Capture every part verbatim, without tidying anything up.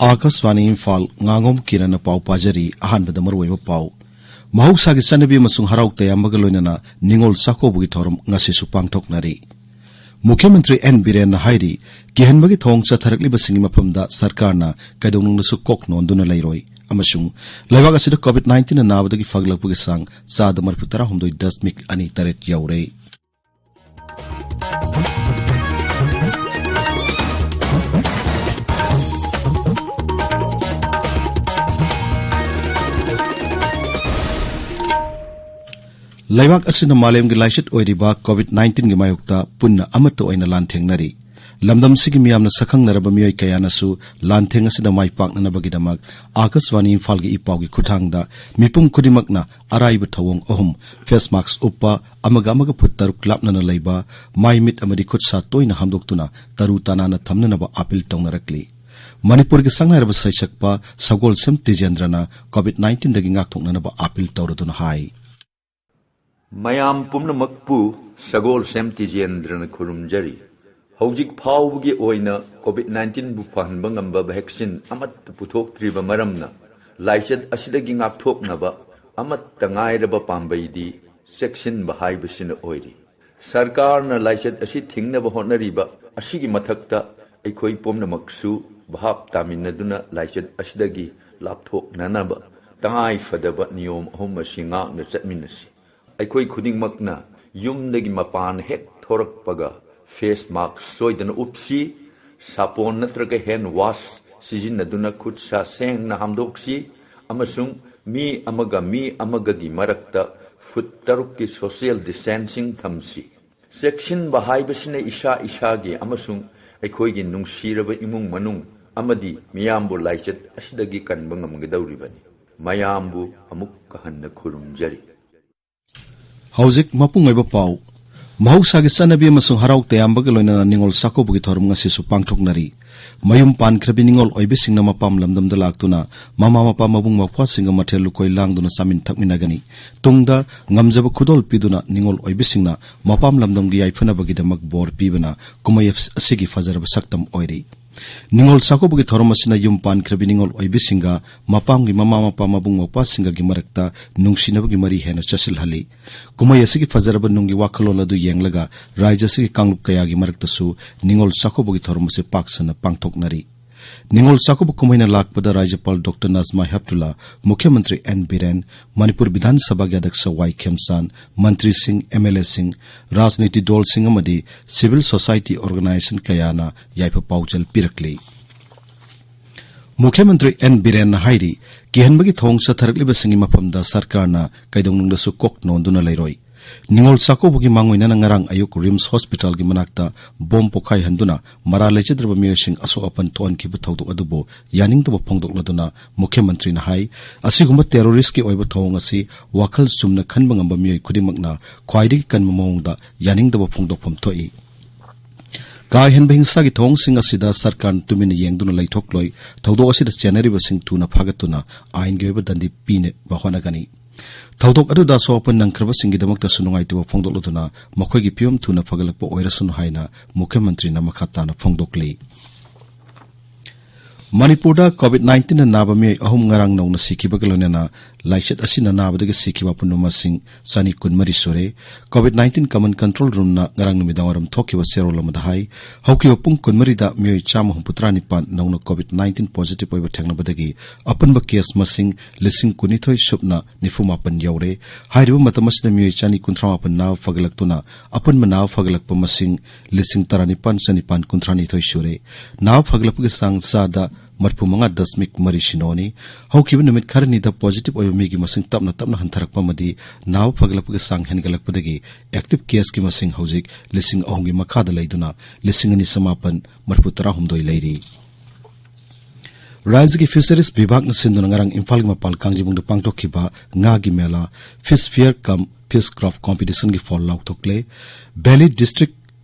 ꯑꯥꯀꯥꯁꯕꯥꯅꯤ ꯏꯝꯐꯥꯜ, ꯉꯥꯉꯣꯝ ꯀꯤꯔꯟꯅ ꯄꯥꯎ ꯄꯥꯖꯔꯤ꯫ ꯑꯍꯥꯟꯕꯗ ꯃꯔꯨꯑꯣꯏꯕ ꯄꯥꯎ꯫ ꯃꯍꯧꯁꯥꯒꯤ ꯆꯠꯅꯕꯤ ꯑꯃꯁꯨꯡ ꯍꯔꯥꯎ ꯇꯌꯥꯝꯕꯒ ꯂꯣꯏꯅꯅ ꯅꯤꯉꯣꯜ ꯆꯥꯛꯀꯧꯕꯒꯤ ꯊꯧꯔꯝ ꯉꯁꯤꯁꯨ ꯄꯥꯡꯊꯣꯛꯅꯔꯤ꯫ ꯃꯨꯈ꯭ꯌ ꯃꯟꯇ꯭ꯔꯤ ꯑꯦꯟ ꯕꯤꯔꯦꯟꯅ ꯍꯥꯏꯔꯤ, ꯀꯤꯍꯟꯕꯒꯤ ꯊꯧꯑꯣꯡ ꯆꯠꯊꯔꯛꯂꯤꯕꯁꯤꯡꯒꯤ ꯃꯐꯝꯗ ꯁꯔꯀꯥꯔꯅ ꯀꯩꯗꯧꯅꯨꯡꯗꯁꯨ ꯀꯣꯛ ꯅꯣꯟꯗꯨꯅ ꯂꯩꯔꯣꯏ ꯑꯃꯁꯨꯡ ꯂꯩꯕꯥꯛ ꯑꯁꯤꯗ COVID nineteen ꯅꯥꯕꯗꯒꯤ ꯐꯒꯠꯂꯛꯄꯒꯤ ꯆꯥꯡ ꯆꯥꯗ ꯃꯔꯤꯐꯨ ꯇꯔꯥꯍꯨꯝꯗꯣꯏ ꯗꯁꯃꯤꯛ ꯑꯅꯤ ꯇꯔꯦꯠ ꯌꯧꯔꯦ꯫ ꯂꯩꯕꯥꯛ ꯑꯁꯤꯅ ꯃꯥꯂꯦꯝꯒꯤ ꯂꯥꯏꯆꯠ ꯑꯣꯏꯔꯤꯕ COVID nineteen ꯒꯤ ꯃꯥꯌꯣꯛꯇ ꯄꯨꯟꯅ ꯑꯃꯠꯇ ꯑꯣꯏꯅ ꯂꯥꯟꯊꯦꯡꯅꯔꯤ꯫ ꯂꯝꯗꯝꯁꯤꯒꯤ ꯃꯤꯌꯥꯝꯅ ꯁꯛꯈꯪꯅꯔꯕ ꯃꯤꯑꯣꯏ ꯀꯌꯥꯅꯁꯨ ꯂꯥꯟꯊꯦꯡ ꯑꯁꯤꯗ ꯃꯥꯏ ꯄꯥꯛꯅꯅꯕꯒꯤꯗꯃꯛ ꯑꯥꯀꯥꯁꯕꯥꯅꯤ ꯏꯝꯐꯥꯜꯒꯤ ꯏ ꯄꯥꯎꯒꯤ ꯈꯨꯠꯊꯥꯡꯗ ꯃꯤꯄꯨꯝ ꯈꯨꯗꯤꯡꯃꯛꯅ ꯑꯔꯥꯏꯕ ꯊꯧꯑꯣꯡ ꯑꯍꯨꯝ, ꯐꯦꯁ ꯃꯥꯛꯁ ꯎꯞꯄ, ꯑꯃꯒ ꯑꯃꯒ ꯐꯨꯠ ꯇꯔꯨꯛ ꯂꯥꯞꯅꯅ ꯂꯩꯕ, ꯃꯥꯏ ꯃꯤꯠ ꯑꯃꯗꯤ ꯈꯨꯠ ꯁꯥ ꯇꯣꯏꯅ ꯍꯥꯝꯗꯣꯛꯇꯨꯅ ꯇꯔꯨ ꯇꯅꯥꯟꯅ ꯊꯝꯅꯅꯕ ꯑꯥꯄꯤꯜ ꯇꯧꯅꯔꯛꯂꯤ꯫ ꯃꯅꯤꯄꯨꯔꯒꯤ ꯁꯛꯅꯥꯏꯔꯕ ꯁꯩꯁꯛꯄ ꯁꯒꯣꯜꯁꯦꯝ ꯇꯤꯖꯦꯟꯗ꯭ꯔꯅ COVID nineteen ꯗꯒꯤ ꯉꯥꯛꯊꯣꯛꯅꯅꯕ ꯑꯥꯄꯤꯜ ꯇꯧꯔꯗꯨꯅ ꯍꯥꯏ꯫ ꯃꯌꯥꯝ ꯄꯨꯝꯅꯃꯛꯄꯨ ꯁꯒꯣꯜꯁꯦꯝ ꯇꯤꯖꯦꯟꯗ꯭ꯔꯅ ꯈꯨꯔꯨꯝꯖꯔꯤ꯫ ꯍꯧꯖꯤꯛ ꯐꯥꯎꯕꯒꯤ ꯑꯣꯏꯅ COVID nineteen ꯕꯨ ꯐꯍꯟꯕ ꯉꯝꯕ ꯚꯦꯛꯁꯤꯟ ꯑꯃꯠꯇ ꯄꯨꯊꯣꯛꯇ꯭ꯔꯤꯕ ꯃꯔꯝꯅ ꯂꯥꯏꯆꯠ ꯑꯁꯤꯗꯒꯤ ꯉꯥꯛꯊꯣꯛꯅꯕ ꯑꯃꯠꯇ ꯉꯥꯏꯔꯕ ꯄꯥꯝꯕꯩꯗꯤ ꯆꯦꯛꯁꯤꯟꯕ ꯍꯥꯏꯕꯁꯤꯅ ꯑꯣꯏꯔꯤ꯫ ꯁꯔꯀꯥꯔꯅ ꯂꯥꯏꯆꯠ ꯑꯁꯤ ꯊꯤꯡꯅꯕ ꯍꯣꯠꯅꯔꯤꯕ ꯑꯁꯤꯒꯤ ꯃꯊꯛꯇ ꯑꯩꯈꯣꯏ ꯄꯨꯝꯅꯃꯛꯁꯨ ꯚꯥꯞ ꯇꯥꯃꯤꯟꯅꯗꯨꯅ ꯂꯥꯏꯆꯠ ꯑꯁꯤꯗꯒꯤ ꯂꯥꯞꯊꯣꯛꯅꯅꯕ ꯇꯉꯥꯏ ꯐꯗꯕ ꯅꯤꯌꯣꯝ ꯑꯍꯨꯝ ꯑꯁꯤ ꯉꯥꯛꯅ ꯆꯠꯃꯤꯟꯅꯁꯤ꯫ ꯑꯩꯈꯣꯏ ꯈꯨꯗꯤꯡꯃꯛꯅ ꯌꯨꯝꯗꯒꯤ ꯃꯄꯥꯟ ꯍꯦꯛ ꯊꯣꯔꯛꯄꯒ ꯐꯦꯁ ꯃꯥꯛꯁ ꯁꯣꯏꯗꯅ ꯎꯞꯁꯤ, ꯁꯥꯄꯣꯟ ꯅꯠꯇ꯭ꯔꯒ ꯍꯦꯟ ꯋꯥꯁ ꯁꯤꯖꯤꯟꯅꯗꯨꯅ ꯈꯨꯠ ꯁꯥ ꯁꯦꯡꯅ ꯍꯥꯝꯗꯣꯛꯁꯤ, ꯑꯃꯁꯨꯡ ꯃꯤ ꯑꯃꯒ ꯃꯤ ꯑꯃꯒꯒꯤ ꯃꯔꯛꯇ ꯐꯨꯠ ꯇꯔꯨꯛꯀꯤ ꯁꯣꯁꯤꯌꯦꯜ ꯗꯤꯁꯇꯦꯟꯁꯤꯡ ꯊꯝꯁꯤ꯫ ꯆꯦꯛꯁꯤꯟꯕ ꯍꯥꯏꯕꯁꯤꯅ ꯏꯁꯥ ꯏꯁꯥꯒꯤ ꯑꯃꯁꯨꯡ ꯑꯩꯈꯣꯏꯒꯤ ꯅꯨꯡꯁꯤꯔꯕ ꯏꯃꯨꯡ ꯃꯅꯨꯡ ꯑꯃꯗꯤ ꯃꯤꯌꯥꯝꯕꯨ ꯂꯥꯏꯆꯠ ꯑꯁꯤꯗꯒꯤ ꯀꯟꯕ ꯉꯝꯒꯗꯧꯔꯤꯕꯅꯤ꯫ ꯃꯌꯥꯝꯕꯨ ꯑꯃꯨꯛꯀ ꯍꯟꯅ ꯈꯨꯔꯨꯝꯖꯔꯤ꯫ ꯍꯧꯖꯤꯛ ꯃꯄꯨꯡ ꯑꯣꯏꯕ ꯄꯥꯎ꯫ ꯃꯍꯧꯁꯥꯒꯤ ꯆꯠꯅꯕꯤ ꯑꯃꯁꯨꯡ ꯍꯔꯥꯎ ꯇꯌꯥꯝꯕꯒ ꯂꯣꯏꯅꯅ ꯅꯤꯉꯣꯜ ꯆꯥꯛꯀꯧꯕꯒꯤ ꯊꯧꯔꯝ ꯉꯁꯤꯁꯨ ꯄꯥꯡꯊꯣꯛꯅꯔꯤ꯫ ꯃꯌꯨꯝ ꯄꯥꯟꯈ꯭ꯔꯕꯤ ꯅꯤꯉꯣꯜ ꯑꯣꯏꯕꯤꯁꯤꯡꯅ ꯃꯄꯥꯝ ꯂꯝꯗꯝꯗ ꯂꯥꯛꯇꯨꯅ ꯃꯃꯥ ꯃꯄꯥ ꯃꯕꯨꯡ ꯃꯧꯄ꯭ꯋꯥꯁꯤꯡꯒ ꯃꯊꯦꯜ ꯂꯨꯀꯣꯏ ꯂꯥꯡꯗꯨꯅ ꯆꯥꯃꯤꯟ ꯊꯛꯃꯤꯟꯅꯒꯅꯤ꯫ ꯇꯨꯡꯗ ꯉꯝꯖꯕ ꯈꯨꯗꯣꯜ ꯄꯤꯗꯨꯅ ꯅꯤꯉꯣꯜ ꯑꯣꯏꯕꯤꯁꯤꯡꯅ ꯃꯄꯥꯝ ꯂꯝꯗꯝꯒꯤ ꯌꯥꯏꯐꯅꯕꯒꯤꯗꯃꯛ ꯕꯣꯔ ꯄꯤꯕꯅ ꯀꯨꯝꯍꯩ ꯑꯁꯤꯒꯤ ꯐꯖꯔꯕ ꯁꯛꯇꯝ ꯑꯣꯏꯔꯤ꯫ ꯅꯤꯉꯣꯜ ꯆꯥꯛꯀꯧꯕꯒꯤ ꯊꯧꯔꯝ ꯑꯁꯤꯅ ꯌꯨꯝ ꯄꯥꯟꯈ꯭ꯔꯕꯤ ꯅꯤꯉꯣꯜ ꯑꯣꯏꯕꯤꯁꯤꯡꯒ ꯃꯄꯥꯝꯒꯤ ꯃꯃꯥ ꯃꯄꯥ ꯃꯕꯨꯡ ꯃꯧꯄ꯭ꯋꯥꯁꯤꯡꯒꯒꯤ ꯃꯔꯛꯇ ꯅꯨꯡꯁꯤꯅꯕꯒꯤ ꯃꯔꯤ ꯍꯦꯟꯅ ꯆꯦꯠꯁꯤꯜꯍꯜꯂꯤ꯫ ꯀꯨꯝꯍꯩ ꯑꯁꯤꯒꯤ ꯐꯖꯔꯕ ꯅꯨꯡꯒꯤ ꯋꯥꯈꯜꯂꯣꯟ ꯑꯗꯨ ꯌꯦꯡꯂꯒ ꯔꯥꯖ꯭ꯌ ꯑꯁꯤꯒꯤ ꯀꯥꯡꯂꯨꯞ ꯀꯌꯥꯒꯤ ꯃꯔꯛꯇꯁꯨ ꯅꯤꯉꯣꯜ ꯆꯥꯛꯀꯧꯕꯒꯤ ꯊꯧꯔꯝ ꯑꯁꯤ ꯄꯥꯛ ꯁꯟꯅ ꯄꯥꯡꯊꯣꯛꯅꯔꯤ꯫ ꯅꯤꯉꯣꯜ ꯆꯥꯛꯀꯧꯕ ꯀꯨꯝꯍꯩꯅ ꯂꯥꯛꯄꯗ ꯔꯥꯖ꯭ꯌꯄꯥꯜ ꯗꯣꯛꯇꯔ ꯅꯖꯃꯥ ꯍꯦꯞꯇꯨꯜꯂꯥ, ꯃꯨꯈ꯭ꯌ ꯃꯟꯇ꯭ꯔꯤ ꯑꯦꯟ ꯕꯤꯔꯦꯟ, ꯃꯅꯤꯄꯨꯔ ꯕꯤꯙꯥꯟ ꯁꯚꯥꯒꯤ ꯑꯗ꯭ꯌꯛꯁ ꯋꯥꯏ ꯈꯦꯝꯆꯥꯟ, ꯃꯟꯇ꯭ꯔꯤꯁꯤꯡ, ꯑꯦꯝ ꯑꯦꯜ ꯑꯦꯁꯤꯡ, ꯔꯥꯖꯅꯤꯇꯤ ꯗꯣꯜꯁꯤꯡ ꯑꯃꯗꯤ ꯁꯤꯚꯤꯜ ꯁꯣꯁꯥꯏꯇꯤ ꯑꯣꯔꯒꯅꯥꯏꯖꯦꯁꯟ ꯀꯌꯥꯅ ꯌꯥꯏꯐ ꯄꯥꯎꯖꯦꯜ ꯄꯤꯔꯛꯂꯤ꯫ ꯃꯨꯈ꯭ꯌ ꯃꯟꯇ꯭ꯔꯤ ꯑꯦꯟ ꯕꯤꯔꯦꯟꯅ ꯍꯥꯏꯔꯤ, ꯀꯤꯍꯟꯕꯒꯤ ꯊꯧꯑꯣꯡ ꯆꯠꯊꯔꯛꯂꯤꯕꯁꯤꯡꯒꯤ ꯃꯐꯝꯗ ꯁꯔꯀꯥꯔꯅ ꯀꯩꯗꯧꯅꯨꯡꯗꯁꯨ ꯀꯣꯛ ꯅꯣꯟꯗꯨꯅ ꯂꯩꯔꯣꯏ꯫ ꯅꯤꯉꯣꯜ ꯆꯥꯛꯀꯧꯕꯒꯤ ꯃꯥꯡꯑꯣꯏꯅꯅ ꯉꯔꯥꯡ ꯑꯌꯨꯛ ꯔꯤꯝꯁ ꯍꯣꯁꯄꯤꯇꯥꯜꯒꯤ ꯃꯅꯥꯛꯇ ꯕꯣꯝ ꯄꯣꯈꯥꯏꯍꯟꯗꯨꯅ ꯃꯔꯥꯜ ꯂꯩꯖꯗ꯭ꯔꯕ ꯃꯤꯑꯣꯏꯁꯤꯡ ꯑꯁꯣꯛ ꯑꯄꯟ ꯊꯣꯛꯍꯟꯈꯤꯕ ꯊꯧꯗꯣꯛ ꯑꯗꯨꯕꯨ ꯌꯥꯅꯤꯡꯗꯕ ꯐꯣꯡꯗꯣꯛꯂꯗꯨꯅ ꯃꯨꯈ꯭ꯌ ꯃꯟꯇ꯭ꯔꯤꯅ ꯍꯥꯏ, ꯑꯁꯤꯒꯨꯝꯕ ꯇꯦꯔꯣꯔꯤꯁ꯭ꯠꯀꯤ ꯑꯣꯏꯕ ꯊꯧꯑꯣꯡ ꯑꯁꯤ ꯋꯥꯈꯜ ꯆꯨꯝꯅ ꯈꯟꯕ ꯉꯝꯕ ꯃꯤꯑꯣꯏ ꯈꯨꯗꯤꯡꯃꯛꯅ ꯈ꯭ꯋꯥꯏꯗꯒꯤ ꯀꯟꯕ ꯃꯑꯣꯡꯗ ꯌꯥꯅꯤꯡꯗꯕ ꯐꯣꯡꯗꯣꯛꯐꯝ ꯊꯣꯛꯏ꯫ ꯀꯥ ꯍꯦꯟꯕ ꯍꯤꯡꯁꯥꯒꯤ ꯊꯧꯑꯣꯡꯁꯤꯡ ꯑꯁꯤꯗ ꯁꯔꯀꯥꯔꯅ ꯇꯨꯃꯤꯟꯅ ꯌꯦꯡꯗꯨꯅ ꯂꯩꯊꯣꯛꯂꯣꯏ꯫ ꯊꯧꯗꯣꯛ ꯑꯁꯤꯗ ꯆꯦꯟꯅꯔꯤꯕꯁꯤꯡ ꯊꯨꯅ ꯐꯥꯒꯠꯇꯨꯅ ꯑꯥꯏꯟꯒꯤ ꯑꯣꯏꯕ ꯗꯟꯗꯤ ꯄꯤꯅꯕ ꯍꯣꯠꯅꯒꯅꯤ꯫ ꯊꯧꯗꯣꯛ ꯑꯗꯨꯗ ꯑꯁꯣꯛ ꯑꯄꯟ ꯅꯪꯈ꯭ꯔꯕꯁꯤꯡꯒꯤꯗꯃꯛꯇꯁꯨ ꯅꯨꯡꯉꯥꯏꯇꯕ ꯐꯣꯡꯗꯣꯛꯂꯗꯨꯅ ꯃꯈꯣꯏꯒꯤ ꯐꯤꯕꯝ ꯊꯨꯅ ꯐꯒꯠꯂꯛꯄ ꯑꯣꯏꯔꯁꯅꯨ ꯍꯥꯏꯅ ꯃꯨꯈ꯭ꯌ ꯃꯟꯇ꯭ꯔꯤꯅ ꯃꯈꯥ ꯇꯥꯅ ꯐꯣꯡꯗꯣꯛꯂꯤ꯫ ꯃꯅꯤꯄꯨꯔꯗ ꯀꯣꯚꯤꯗ ꯅꯥꯏꯟꯇꯤꯟꯅ ꯅꯥꯕ ꯃꯤꯑꯣꯏ ꯑꯍꯨꯝ ꯉꯔꯥꯡ ꯅꯧꯅ ꯁꯤꯈꯤꯕꯒ ꯂꯣꯏꯅꯅ ꯂꯥꯏꯆꯠ ꯑꯁꯤꯅ ꯅꯥꯕꯗꯒꯤ ꯁꯤꯈꯤꯕ ꯑꯄꯨꯟꯕ ꯃꯁꯤꯡ ꯆꯅꯤ ꯀꯨꯟꯃꯔꯤ ꯁꯨꯔꯦ꯫ ꯀꯣꯚꯤꯗ ꯅꯥꯏꯟꯇꯤꯟ ꯀꯃꯟ ꯀꯟꯇ꯭ꯔꯣꯜ ꯔꯨꯝꯅ ꯉꯔꯥꯡ ꯅꯨꯃꯤꯗꯥꯡꯋꯥꯏꯔꯝ ꯊꯣꯛꯈꯤꯕ ꯆꯦꯔꯣꯜ ꯑꯃꯗ ꯍꯥꯏ, ꯍꯧꯈꯤꯕ ꯄꯨꯡ ꯀꯨꯟꯃꯔꯤꯗ ꯃꯤꯑꯣꯏ ꯆꯥꯝꯃ ꯍꯨꯝꯐꯨꯇꯔꯥ ꯅꯤꯄꯥꯟ ꯅꯧꯅ ꯀꯣꯚꯤꯗ ꯅꯥꯏꯟꯇꯤꯟ ꯄꯣꯖꯤꯇꯤꯚ ꯑꯣꯏꯕ ꯊꯦꯡꯅꯕꯗꯒꯤ ꯑꯄꯨꯟꯕ ꯀꯦꯁ ꯃꯁꯤꯡ ꯂꯤꯁꯤꯡ ꯀꯨꯟꯅꯤꯊꯣꯏ ꯁꯨꯞꯅ ꯅꯤꯐꯨ ꯃꯥꯄꯟ ꯌꯧꯔꯦ꯫ ꯍꯥꯏꯔꯤꯕ ꯃꯇꯝ ꯑꯁꯤꯗ ꯃꯤꯑꯣꯏ ꯆꯅꯤ ꯀꯨꯟꯊ꯭ꯔꯥ ꯃꯥꯄꯟ ꯅꯥꯕ ꯐꯒꯠꯂꯛꯇꯨꯅ ꯑꯄꯨꯟꯕ ꯅꯥꯕ ꯐꯒꯠꯂꯛꯄ ꯃꯁꯤꯡ ꯂꯤꯁꯤꯡ ꯇꯔꯥꯅꯤꯄꯥꯟ ꯆꯅꯤꯄꯥꯟ ꯀꯨꯟꯊ꯭ꯔꯥꯅꯤꯊꯣꯏ ꯁꯨꯔꯦ꯫ ꯅꯥꯕ ꯐꯒꯠꯂꯛꯄꯒꯤ ꯆꯥꯡ ꯆꯥꯗ ꯃꯔꯤꯐꯨ ꯃꯉꯥ ꯗꯁꯃꯤꯛ ꯃꯔꯤ ꯁꯤꯅꯣꯅꯤ꯫ ꯍꯧꯈꯤꯕ ꯅꯨꯃꯤꯠ ꯈꯔꯅꯤꯗ ꯄꯣꯖꯤꯇꯤꯚ ꯑꯣꯏꯕ ꯃꯤꯒꯤ ꯃꯁꯤꯡ ꯇꯞꯅ ꯇꯞꯅ ꯍꯟꯊꯔꯛꯄ ꯑꯃꯗꯤ ꯅꯥꯕ ꯐꯒꯠꯂꯛꯄꯒꯤ ꯆꯥꯡ ꯍꯦꯟꯒꯠꯂꯛꯄꯗꯒꯤ ꯑꯦꯛꯇꯤꯚ ꯀꯦꯁꯀꯤ ꯃꯁꯤꯡ ꯍꯧꯖꯤꯛ ꯂꯤꯁꯤꯡ ꯑꯍꯨꯝꯒꯤ ꯃꯈꯥꯗ ꯂꯩꯗꯨꯅ ꯂꯤꯁꯤꯡ ꯑꯅꯤ ꯆꯃꯥꯄꯟ ꯃꯔꯤꯐꯨ ꯇꯔꯥꯍꯨꯝꯗꯣꯏ ꯂꯩꯔꯤ꯫ ꯔꯥꯖ꯭ꯌꯒꯤ ꯐꯤꯁꯔꯤꯁ ꯕꯤꯚꯥꯒꯅ ꯁꯤꯟꯗꯨꯅ ꯉꯔꯥꯡ ꯏꯝꯐꯥꯜꯒꯤ ꯃꯄꯥꯜ ꯀꯥꯡꯖꯩꯕꯨꯡꯗ ꯄꯥꯡꯊꯣꯛꯈꯤꯕ ꯉꯥꯒꯤ mela, fish fair cum fish craft ꯀꯣꯝꯄꯤꯇꯤꯁꯟꯒꯤ ꯐꯣꯜ ꯂꯥꯎꯊꯣꯛꯂꯦ꯫ Valley district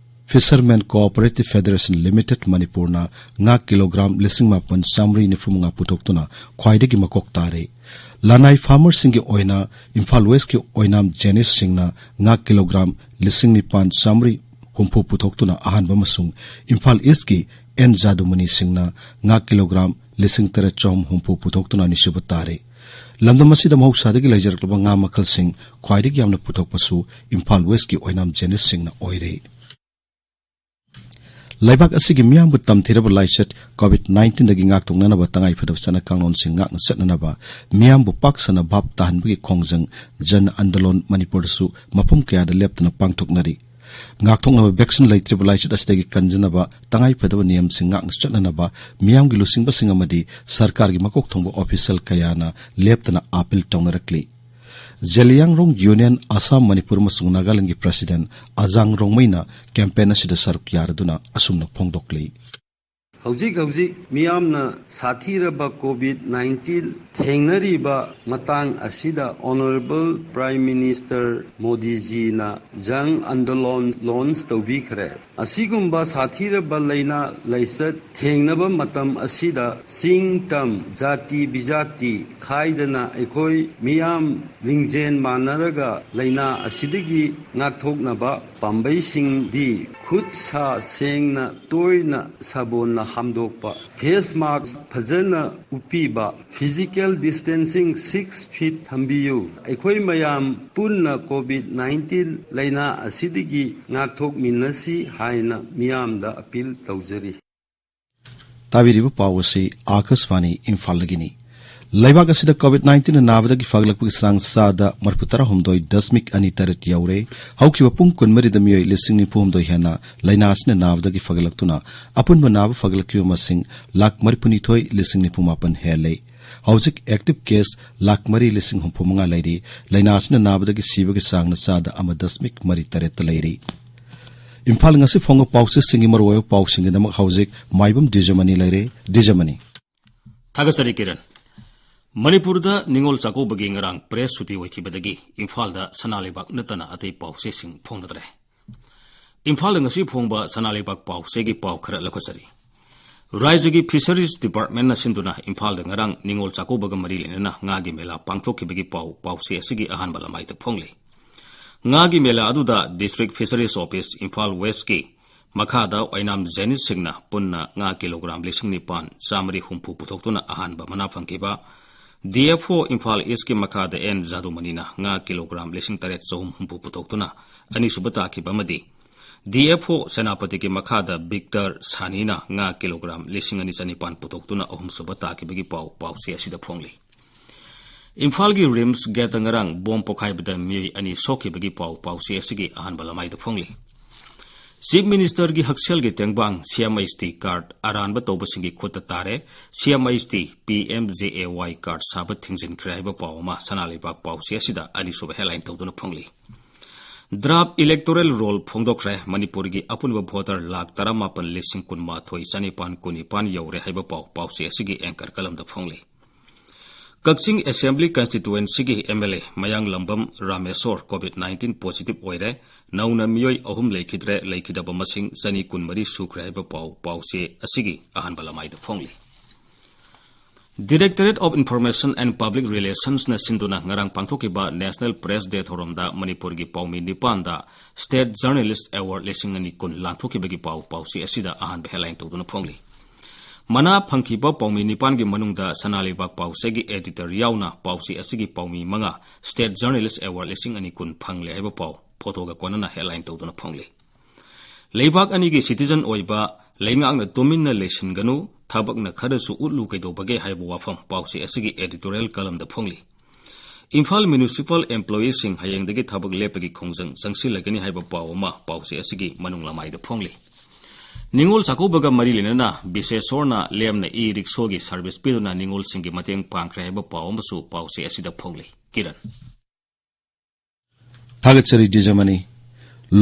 fishermen cooperative federation limited ꯃꯅꯤꯄꯨꯔꯅ ꯉꯥ ꯀꯤꯂꯣꯒ꯭ꯔꯥꯝ ꯂꯤꯁꯤꯡ ꯃꯥꯄꯟ ꯆꯥꯃꯔꯤ ꯅꯤꯐꯨ ꯃꯉꯥ ꯄꯨꯊꯣꯛꯇꯨꯅ ꯈ꯭ꯋꯥꯏꯗꯒꯤ ꯃꯀꯣꯛ ꯇꯥꯔꯦ꯫ ꯂꯅꯥꯏ ꯐꯥꯔꯃꯔꯁꯤꯡꯒꯤ ꯑꯣꯏꯅ ꯏꯝꯐꯥꯜ ꯋꯦꯁꯀꯤ ꯑꯣꯏꯅꯥꯝ ꯖꯦꯅꯤꯁ ꯁꯤꯡꯅ ꯉꯥ ꯀꯤꯂꯣꯒ꯭ꯔꯥꯝ ꯂꯤꯁꯤꯡ ꯅꯤꯄꯥꯟ ꯆꯥꯃꯔꯤ ꯍꯨꯝꯐꯨ ꯄꯨꯊꯣꯛꯇꯨꯅ ꯑꯍꯥꯟꯕ ꯑꯃꯁꯨꯡ ꯏꯝꯐꯥꯜ ꯏꯁꯀꯤ ꯑꯦꯟ ꯖꯥꯗꯨꯃꯅꯤ ꯁꯤꯡꯅ ꯉꯥ ꯀꯤꯂꯣꯒ꯭ꯔꯥꯝ ꯂꯤꯁꯤꯡ ꯇꯔꯦꯠ ꯆꯍꯨꯝ ꯍꯨꯝꯐꯨ ꯄꯨꯊꯣꯛꯇꯨꯅ ꯑꯅꯤꯁꯨꯕ ꯇꯥꯔꯦ꯫ ꯂꯝꯗꯝ ꯑꯁꯤꯗ ꯃꯍꯧꯁꯥꯗꯒꯤ ꯂꯩꯖꯔꯛꯂꯕ ꯉꯥ ꯃꯈꯜꯁꯤꯡ ꯈ꯭ꯋꯥꯏꯗꯒꯤ ꯌꯥꯝꯅ ꯄꯨꯊꯣꯛꯄꯁꯨ ꯏꯝꯐꯥꯜ ꯋꯦꯁꯀꯤ ꯑꯣꯏꯅꯥꯝ ꯖꯦꯅꯤꯁꯁꯤꯡꯅ ꯑꯣꯏꯔꯦ꯫ ꯂꯩꯕꯥꯛ ꯑꯁꯤꯒꯤ ꯃꯤꯌꯥꯝꯕꯨ ꯇꯝꯊꯤꯔꯕ ꯂꯥꯏꯆꯠ ꯀꯣꯚꯤꯗ ꯅꯥꯏꯟꯇꯤꯟꯗꯒꯤ ꯉꯥꯛꯊꯣꯛꯅꯅꯕ ꯇꯉꯥꯏ ꯐꯗꯕ ꯆꯠꯅ ꯀꯥꯡꯂꯣꯟꯁꯤꯡ ꯉꯥꯛꯅ ꯆꯠꯅꯅꯕ ꯃꯤꯌꯥꯝꯕꯨ ꯄꯥꯛ ꯁꯟꯅ ꯚꯥꯞ ꯇꯥꯍꯟꯕꯒꯤ ꯈꯣꯡꯖꯪ ꯖꯟ ꯑꯟꯗꯣꯂꯣꯟ ꯃꯅꯤꯄꯨꯔꯗꯁꯨ ꯃꯐꯝ ꯀꯌꯥꯗ ꯂꯦꯞꯇꯅ ꯄꯥꯡꯊꯣꯛꯅꯔꯤ꯫ ꯉꯥꯛꯊꯣꯛꯅꯕ ꯚꯦꯛꯁꯤꯟ ꯂꯩꯇ꯭ꯔꯤꯕ ꯂꯥꯏꯆꯠ ꯑꯁꯤꯗꯒꯤ ꯀꯟꯖꯅꯕ ꯇꯉꯥꯏ ꯐꯗꯕ ꯅꯤꯌꯝꯁꯤꯡ ꯉꯥꯛꯅ ꯆꯠꯅꯅꯕ ꯃꯤꯌꯥꯝꯒꯤ ꯂꯨꯆꯤꯡꯕꯁꯤꯡ ꯑꯃꯗꯤ ꯁꯔꯀꯥꯔꯒꯤ ꯃꯀꯣꯛ ꯊꯣꯡꯕ ꯑꯣꯐꯤꯁꯤꯌꯦꯜ ꯀꯌꯥꯅ ꯂꯦꯞꯇꯅ ꯑꯥꯄꯤꯜ ꯇꯧꯅꯔꯛꯂꯤ꯫ ꯖꯦꯂꯤꯌꯥꯡꯔꯣꯡ ꯌꯨꯅꯤꯌꯟ, ꯑꯁꯥꯝ, ꯃꯅꯤꯄꯨꯔ ꯑꯃꯁꯨꯡ ꯅꯥꯒꯥꯂꯦꯟꯗꯒꯤ ꯄ꯭ꯔꯁꯤꯗꯦꯟ ꯑꯖꯥꯡ ꯔꯣꯡꯃꯩꯅ ꯀꯦꯝꯄꯦꯟ ꯑꯁꯤꯗ ꯁꯔꯨꯛ ꯌꯥꯔꯗꯨꯅ ꯑꯁꯨꯝꯅ ꯐꯣꯡꯗꯣꯛꯂꯤ꯫ ꯍꯧꯖꯤꯛ ꯍꯧꯖꯤꯛ ꯃꯤꯌꯥꯝꯅ ꯁꯥꯊꯤꯔꯕ ꯀꯣꯚꯤꯗ ꯅꯥꯏꯟꯇꯤꯟ ꯊꯦꯡꯅꯔꯤꯕ ꯃꯇꯥꯡ ꯑꯁꯤꯗ ꯑꯣꯅꯔꯦꯕꯜ ꯄ꯭ꯔꯥꯏꯝ ꯃꯤꯅꯤꯁꯇꯔ ꯃꯣꯗꯤꯖꯤꯅ ꯖꯟ ꯑꯟꯗꯣꯂꯣꯟ ꯂꯣꯟꯆ ꯇꯧꯕꯤꯈ꯭ꯔꯦ꯫ ꯑꯁꯤꯒꯨꯝꯕ ꯁꯥꯊꯤꯔꯕ ꯂꯥꯏꯅꯥ ꯂꯥꯏꯆꯠ ꯊꯦꯡꯅꯕ ꯃꯇꯝ ꯑꯁꯤꯗ ꯆꯤꯡ ꯇꯝ, ꯖꯥꯇꯤ ꯕꯤꯖꯥꯇꯤ ꯈꯥꯏꯗꯅ ꯑꯩꯈꯣꯏ ꯃꯤꯌꯥꯝ ꯂꯤꯡꯖꯦꯜ ꯃꯥꯟꯅꯔꯒ ꯂꯥꯏꯅꯥ ꯑꯁꯤꯗꯒꯤ ꯉꯥꯛꯊꯣꯛꯅꯕ ꯄꯥꯝꯕꯩꯁꯤꯡꯗꯤ ꯈꯨꯠ ꯁꯥ ꯁꯦꯡꯅ ꯇꯣꯏꯅ ꯁꯥꯕꯣꯟꯅ ꯍꯥꯝꯗꯣꯛꯄ, ꯐꯦꯁ ꯃꯥꯁꯛ ꯐꯖꯅ ꯎꯞꯄꯤꯕ, ꯐꯤꯖꯤꯀꯦꯜ ꯗꯤꯁꯇꯦꯟꯁꯤꯡ ꯁꯤꯛꯁ ꯐꯤꯠ ꯊꯝꯕꯤꯌꯨ꯫ ꯑꯩꯈꯣꯏ ꯃꯌꯥꯝ ꯄꯨꯟꯅ ꯀꯣꯚꯤꯗ ꯅꯥꯏꯟꯇꯤꯟ ꯂꯥꯏꯅꯥ ꯑꯁꯤꯗꯒꯤ ꯉꯥꯛꯊꯣꯛꯃꯤꯟꯅꯁꯤ ꯍꯥꯏꯅ ꯃꯤꯌꯥꯝꯗ ꯑꯄꯤꯜ ꯇꯧꯖꯔꯤ꯫ ꯇꯥꯕꯤꯔꯤꯕ ꯄꯥꯎ ꯑꯁꯤ ꯑꯥꯀꯥꯁꯕꯥꯅꯤ ꯏꯝꯐꯥꯜꯗꯒꯤꯅꯤ꯫ ꯂꯩꯕꯥꯛ ꯑꯁꯤꯗ ꯀꯣꯚꯤꯗ ꯅꯥꯏꯟꯇꯤꯟꯅ ꯅꯥꯕꯗꯒꯤ ꯐꯒꯠꯂꯛꯄꯒꯤ ꯆꯥꯡ ꯆꯥꯗ ꯃꯔꯤꯐꯨ ꯇꯔꯥꯍꯨꯝꯗꯣꯏ ꯗꯁꯃꯤꯛ ꯑꯅꯤ ꯇꯔꯦꯠ ꯌꯧꯔꯦ꯫ ꯍꯧꯈꯤꯕ ꯄꯨꯡ ꯀꯨꯟꯃꯔꯤꯗ ꯃꯤꯑꯣꯏ ꯂꯤꯁꯤꯡ ꯅꯤꯐꯨ ꯍꯨꯝꯗꯣꯏ ꯍꯦꯟꯅ ꯂꯥꯏꯅꯥ ꯑꯁꯤꯅ ꯅꯥꯕꯗꯒꯤ ꯐꯒꯠꯂꯛꯇꯨꯅ ꯑꯄꯨꯟꯕ ꯅꯥꯕ ꯐꯒꯠꯂꯛꯈꯤꯕ ꯃꯁꯤꯡ ꯂꯥꯈ ꯃꯔꯤꯐꯨꯅꯤꯊꯣꯏ ꯂꯤꯁꯤꯡ ꯅꯤꯐꯨ ꯃꯥꯄꯟ ꯍꯦꯜꯂꯦ꯫ ꯍꯧꯖꯤꯛ ꯑꯦꯛꯇꯤꯚ ꯀꯦꯁ ꯂꯥꯈ ꯃꯔꯤ ꯂꯤꯁꯤꯡ ꯍꯨꯝꯐꯨ ꯃꯉꯥ ꯂꯩꯔꯤ꯫ ꯂꯥꯏꯅꯥ ꯑꯁꯤꯅ ꯅꯥꯕꯗꯒꯤ ꯁꯤꯕꯒꯤ ꯆꯥꯡꯅ ꯆꯥꯗ ꯑꯃ ꯗꯁꯃꯤꯛ ꯃꯔꯤ ꯇꯔꯦꯠꯇ ꯂꯩꯔꯤ꯫ ꯏꯝꯐꯥꯜ ꯉꯁꯤ ꯐꯣꯡꯕ ꯄꯥꯎꯆꯦꯁꯤꯡꯒꯤ ꯃꯔꯨꯑꯣꯏꯕ ꯄꯥꯎꯁꯤꯡꯒꯤꯗꯃꯛ ꯍꯧꯖꯤꯛ ꯃꯥꯏꯕꯝ ꯗꯤꯖꯃꯅꯤ ꯂꯩꯔꯦ꯫ ꯗꯤꯖꯃꯅꯤ꯫ ꯊꯥꯒꯠꯆꯔꯤ ꯀꯤꯔꯟ꯫ ꯃꯅꯤꯄꯨꯔꯗ ꯅꯤꯉꯣꯜ ꯆꯥꯛꯀꯧꯕꯒꯤ ꯉꯔꯥꯡ ꯄ꯭ꯔꯦꯁ ꯁꯨꯇꯤ ꯑꯣꯏꯈꯤꯕꯗꯒꯤ ꯏꯝꯐꯥꯜꯗ ꯁꯅꯥ ꯂꯩꯕꯥꯛ ꯅꯠꯇꯅ ꯑꯇꯩ ꯄꯥꯎꯆꯦꯁꯤꯡ ꯐꯣꯡꯅꯗ꯭ꯔꯦ꯫ ꯏꯝꯐꯥꯜꯗ ꯉꯁꯤ ꯐꯣꯡꯕ ꯁꯅꯥ ꯂꯩꯕꯥꯛ ꯄꯥꯎꯆꯦꯒꯤ ꯄꯥꯎ ꯈꯔ ꯂꯧꯈꯠꯆꯔꯤ꯫ ꯔꯥꯖ꯭ꯌꯒꯤ ꯐꯤꯁꯔꯤꯖ ꯗꯤꯄꯥꯔꯠꯃꯦꯟꯅ ꯁꯤꯟꯗꯨꯅ ꯏꯝꯐꯥꯜꯗ ꯉꯔꯥꯡ ꯅꯤꯉꯣꯜ ꯆꯥꯛꯀꯧꯕꯒ ꯃꯔꯤ ꯂꯩꯅꯅ ꯉꯥꯒꯤ ꯃꯦꯂꯥ ꯄꯥꯡꯊꯣꯛꯈꯤꯕꯒꯤ ꯄꯥꯎ ꯄꯥꯎꯆꯦ ꯑꯁꯤꯒꯤ ꯑꯍꯥꯟꯕ ꯂꯃꯥꯏꯗ ꯐꯣꯡꯂꯤ꯫ ꯉꯥꯒꯤ ꯃꯦꯂꯥ ꯑꯗꯨꯗ ꯗꯤꯁꯇ꯭ꯔꯤꯛ ꯐꯤꯁꯔꯤꯖ ꯑꯣꯐꯤꯁ ꯏꯝꯐꯥꯜ ꯋꯦꯁꯀꯤ ꯃꯈꯥꯗ ꯑꯣꯏꯅꯥꯝ ꯖꯦꯅꯤꯁ ꯁꯤꯡꯅ ꯄꯨꯟꯅ ꯉꯥ ꯀꯤꯂꯣꯒ꯭ꯔꯥꯝ ꯂꯤꯁꯤꯡ ꯅꯤꯄꯥꯟ ꯆꯥꯃꯔꯤ ꯍꯨꯝꯐꯨ ꯄꯨꯊꯣꯛꯇꯨꯅ ꯑꯍꯥꯟꯕ ꯃꯅꯥ ꯐꯪꯈꯤꯕ, ꯗꯤ ꯑꯦꯐ ꯑꯣ ꯏꯝꯐꯥꯜ ꯏꯁꯀꯤ ꯃꯈꯥꯗ ꯑꯦꯟ ꯖꯥꯗꯨꯃꯅꯤꯅ ꯉꯥ ꯀꯤꯂꯣꯒ꯭ꯔꯥꯝ ꯂꯤꯁꯤꯡ ꯇꯔꯦꯠ ꯆꯍꯨꯝ ꯍꯨꯝꯐꯨ ꯄꯨꯊꯣꯛꯇꯨꯅ ꯑꯅꯤꯁꯨꯕ ꯇꯥꯈꯤꯕ ꯑꯃꯗꯤ ꯗꯤ ꯑꯦꯐ ꯑꯣ ꯁꯦꯅꯥꯄꯇꯤꯒꯤ ꯃꯈꯥꯗ ꯕꯤꯛꯇꯔ ꯁꯥꯅꯤꯅ ꯉꯥ ꯀꯤꯂꯣꯒ꯭ꯔꯥꯝ ꯂꯤꯁꯤꯡ ꯑꯅꯤ ꯆꯅꯤꯄꯥꯟ ꯄꯨꯊꯣꯛꯇꯨꯅ ꯑꯍꯨꯝꯁꯨꯕ ꯇꯥꯈꯤꯕꯒꯤ ꯄꯥꯎ ꯄꯥꯎꯆꯦ ꯑꯁꯤꯗ ꯐꯣꯡꯂꯤ꯫ ꯏꯝꯐꯥꯜꯒꯤ ꯔꯤꯝꯁ ꯒꯦꯠꯇ ꯉꯔꯥꯡ ꯕꯣꯝ ꯄꯣꯈꯥꯏꯕꯗ ꯃꯤꯑꯣꯏ ꯑꯅꯤ ꯁꯣꯛꯈꯤꯕꯒꯤ ꯄꯥꯎ ꯄꯥꯎꯆꯦ ꯑꯁꯤꯒꯤ ꯑꯍꯥꯟꯕ ꯂꯃꯥꯏꯗ ꯐꯣꯡꯂꯤ꯫ ꯆꯤꯐ ꯃꯤꯅꯤꯁꯇꯔꯒꯤ ꯍꯛꯁꯦꯜꯒꯤ ꯇꯦꯡꯕꯥꯡ ꯁꯤ ꯑꯦꯝ ꯑꯩꯆ ꯇꯤ ꯀꯥꯔꯗ ꯑꯔꯥꯟꯕ ꯇꯧꯕꯁꯤꯡꯒꯤ ꯈꯨꯠꯇ ꯇꯥꯔꯦ, C M H T P M J A Y card ꯁꯥꯕ ꯊꯤꯡꯖꯤꯟꯈ꯭ꯔꯦ ꯍꯥꯏꯕ ꯄꯥꯎ ꯑꯃ ꯁꯅꯥ ꯂꯩꯕꯥꯛ ꯄꯥꯎꯆꯦ ꯑꯁꯤꯗ ꯑꯅꯤꯁꯨꯕ ꯍꯦꯗꯂꯥꯏꯟ ꯇꯧꯗꯨꯅ ꯐꯣꯡꯂꯤ꯫ ꯗ꯭ꯔꯥꯐ ꯏꯂꯦꯛꯇꯣꯔꯦꯜ ꯔꯣꯜ ꯐꯣꯡꯗꯣꯛꯈ꯭ꯔꯦ, ꯃꯅꯤꯄꯨꯔꯒꯤ ꯑꯄꯨꯟꯕ ꯚꯣꯇꯔ ꯂꯥꯈ ꯇꯔꯥꯃꯥꯄꯟ ꯂꯤꯁꯤꯡ ꯀꯨꯟꯃꯥꯊꯣꯏ ꯆꯅꯤꯄꯥꯟ ꯀꯨꯟꯅꯤꯄꯥꯟ ꯌꯧꯔꯦ ꯍꯥꯏꯕ ꯄꯥꯎ ꯄꯥꯎꯆꯦ ꯑꯁꯤꯒꯤ ꯑꯦꯡꯀꯔ ꯀꯂꯝꯗ ꯐꯣꯡꯂꯤ꯫ ꯀꯛꯆꯤꯡ ꯑꯦꯁꯦꯝꯕ꯭ꯂꯤ ꯀꯟꯁꯇꯤꯇꯨꯋꯦꯟꯁꯤꯒꯤ M L A Mayanglambam Rameshor covid nineteen positive ꯑꯣꯏꯔꯦ, ꯅꯧꯅ ꯃꯤꯑꯣꯏ ꯑꯍꯨꯝ ꯂꯩꯈꯤꯗ꯭ꯔꯦ, ꯂꯩꯈꯤꯗꯕ ꯃꯁꯤꯡ ꯆꯅꯤ ꯀꯨꯟꯃꯔꯤ ꯁꯨꯈ꯭ꯔꯦ ꯍꯥꯏꯕ ꯄꯥꯎ ꯄꯥꯎꯆꯦ ꯑꯁꯤꯒꯤ ꯑꯍꯥꯟꯕ ꯂꯃꯥꯏꯗ ꯐꯣꯡꯂꯤ꯫ Directorate of Information and Public Relationsꯅ ꯁꯤꯟꯗꯨꯅ ꯉꯔꯥꯡ ꯄꯥꯡꯊꯣꯛꯈꯤꯕ National Press Day ꯊꯧꯔꯝꯗ ꯃꯅꯤꯄꯨꯔꯒꯤ ꯄꯥꯎꯃꯤ ꯅꯤꯄꯥꯟꯗ State Journalist Award ꯂꯤꯁꯤꯡ ꯑꯅꯤ ꯀꯨꯟ ꯂꯥꯟꯊꯣꯛꯈꯤꯕꯒꯤ ꯄꯥꯎ ꯄꯥꯎꯆꯦ ꯑꯁꯤꯗ ꯑꯍꯥꯟꯕ ꯍꯦꯗꯂꯥꯏꯟ ꯇꯧꯗꯨꯅ ꯐꯣꯡꯂꯤ꯫ ꯃꯅꯥ ꯐꯪꯈꯤꯕ ꯄꯥꯎꯃꯤ ꯅꯤꯄꯥꯟꯒꯤ ꯃꯅꯨꯡꯗ ꯁꯅꯥ ꯂꯩꯕꯥꯛ ꯄꯥꯎꯆꯦꯒꯤ editor ꯌꯥꯎꯅ ꯄꯥꯎꯆꯦ ꯑꯁꯤꯒꯤ ꯄꯥꯎꯃꯤ ꯃꯉꯥ State Journalist Award ꯂꯤꯁꯤꯡ ꯑꯅꯤ ꯀꯨꯟ ꯐꯪꯂꯦ ꯍꯥꯏꯕ ꯄꯥꯎ ꯐꯣꯇꯣꯒ ꯀꯣꯟꯅꯅ ꯍꯦꯗꯂꯥꯏꯟ ꯇꯧꯗꯨꯅ ꯐꯣꯡꯂꯤ꯫ ꯂꯩꯕꯥꯛ ꯑꯅꯤꯒꯤ citizen ꯑꯣꯏꯕ, ꯂꯩꯉꯥꯛꯅ ꯇꯨꯃꯤꯟꯅ ꯂꯩꯁꯤꯟꯒꯅꯨ, ꯊꯕꯛꯅ ꯈꯔꯁꯨ ꯎꯠꯂꯨ ꯀꯩꯗꯧꯕꯒꯦ ꯍꯥꯏꯕ ꯋꯥꯐꯝ ꯄꯥꯎꯆꯦ ꯑꯁꯤꯒꯤ editorial columnꯗ ꯐꯣꯡꯂꯤ꯫ ꯏꯝꯐꯥꯜ municipal employeeꯁꯤꯡ ꯍꯌꯦꯡꯗꯒꯤ ꯊꯕꯛ ꯂꯦꯞꯄꯒꯤ ꯈꯣꯡꯖꯪ ꯆꯪꯁꯤꯜꯂꯒꯅꯤ ꯍꯥꯏꯕ ꯄꯥꯎ ꯑꯃ ꯄꯥꯎꯆꯦ ꯑꯁꯤꯒꯤ ꯃꯅꯨꯡ ꯂꯃꯥꯏꯗ ꯐꯣꯡꯂꯤ꯫ ꯅꯤꯉꯣꯜ ꯆꯥꯛꯀꯧꯕꯒ ꯃꯔꯤ ꯂꯩꯅꯅ ꯕꯤꯁꯦꯁꯣꯔꯅ ꯂꯦꯝꯅ e-rickshaw ꯒꯤ service ꯄꯤꯗꯨꯅ ꯅꯤꯉꯣꯜꯁꯤꯡꯒꯤ ꯃꯇꯦꯡ ꯄꯥꯡꯈ꯭ꯔꯦ ꯍꯥꯏꯕ ꯄꯥꯎ ꯑꯃꯁꯨ ꯄꯥꯎꯆꯦ ꯑꯁꯤꯗ ꯐꯣꯡꯂꯤ꯫ ꯀꯤꯔꯟ꯫ ꯊꯥꯒꯠꯆꯔꯤ ꯗꯤꯖꯃꯅꯤ꯫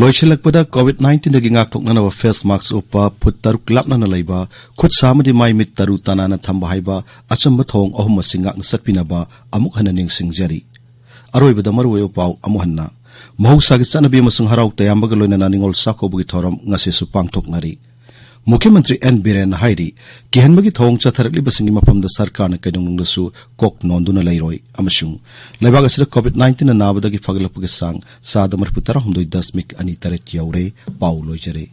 ꯂꯣꯏꯁꯤꯜꯂꯛꯄꯗ COVID nineteenꯗꯒꯤ ꯉꯥꯛꯊꯣꯛꯅꯅꯕ face mask ꯎꯞꯄ, ꯐꯨꯠ ꯇꯔꯨꯛ ꯂꯥꯞꯅꯅ ꯂꯩꯕ, ꯈꯨꯠ ꯁꯥ ꯑꯃꯗꯤ ꯃꯥꯏ ꯃꯤꯠ ꯇꯔꯨ ꯇꯅꯥꯟꯅ ꯊꯝꯕ ꯍꯥꯏꯕ ꯑꯆꯝꯕ ꯊꯧꯑꯣꯡ ꯑꯍꯨꯝ ꯑꯁꯤ ꯉꯥꯛꯅ ꯆꯠꯄꯤꯅꯕ ꯑꯃꯨꯛ ꯍꯟꯅ ꯅꯤꯡꯁꯤꯡꯖꯔꯤ꯫ ꯑꯔꯣꯏꯕꯗ ꯃꯔꯨꯑꯣꯏꯕ ꯄꯥꯎ ꯑꯃꯨꯛ ꯍꯟꯅ꯫ ꯃꯍꯧꯁꯥꯒꯤ ꯆꯠꯅꯕꯤ ꯑꯃꯁꯨꯡ ꯍꯔꯥꯎ ꯇꯌꯥꯝꯕꯒ ꯂꯣꯏꯅꯅ ꯅꯤꯉꯣꯜ ꯆꯥꯛꯀꯧꯕꯒꯤ ꯊꯧꯔꯝ ꯉꯁꯤꯁꯨ ꯄꯥꯡꯊꯣꯛꯅꯔꯤ꯫ ꯃꯨꯈ꯭ꯌ ꯃꯟꯇ꯭ꯔꯤ ꯑꯦꯟ ꯕꯤꯔꯦꯟꯅ ꯍꯥꯏꯔꯤ, ꯀꯤꯍꯟꯕꯒꯤ ꯊꯧꯑꯣꯡ ꯆꯠꯊꯔꯛꯂꯤꯕꯁꯤꯡꯒꯤ ꯃꯐꯝꯗ ꯁꯔꯀꯥꯔꯅ ꯀꯩꯗꯧꯅꯨꯡꯗꯁꯨ ꯀꯣꯛ ꯅꯣꯟꯗꯨꯅ ꯂꯩꯔꯣꯏ ꯑꯃꯁꯨꯡ ꯂꯩꯕꯥꯛ ꯑꯁꯤꯗ COVID nineteenꯅ ꯅꯥꯕꯗꯒꯤ ꯐꯒꯠꯂꯛꯄꯒꯤ ꯆꯥꯡ ꯆꯥꯗ ꯃꯔꯤꯐꯨ ꯇꯔꯥꯍꯨꯝꯗꯣꯏ ꯗꯁꯃꯤꯛ ꯑꯅꯤ ꯇꯔꯦꯠ ꯌꯧꯔꯦ꯫ ꯄꯥꯎ ꯂꯣꯏꯖꯔꯦ꯫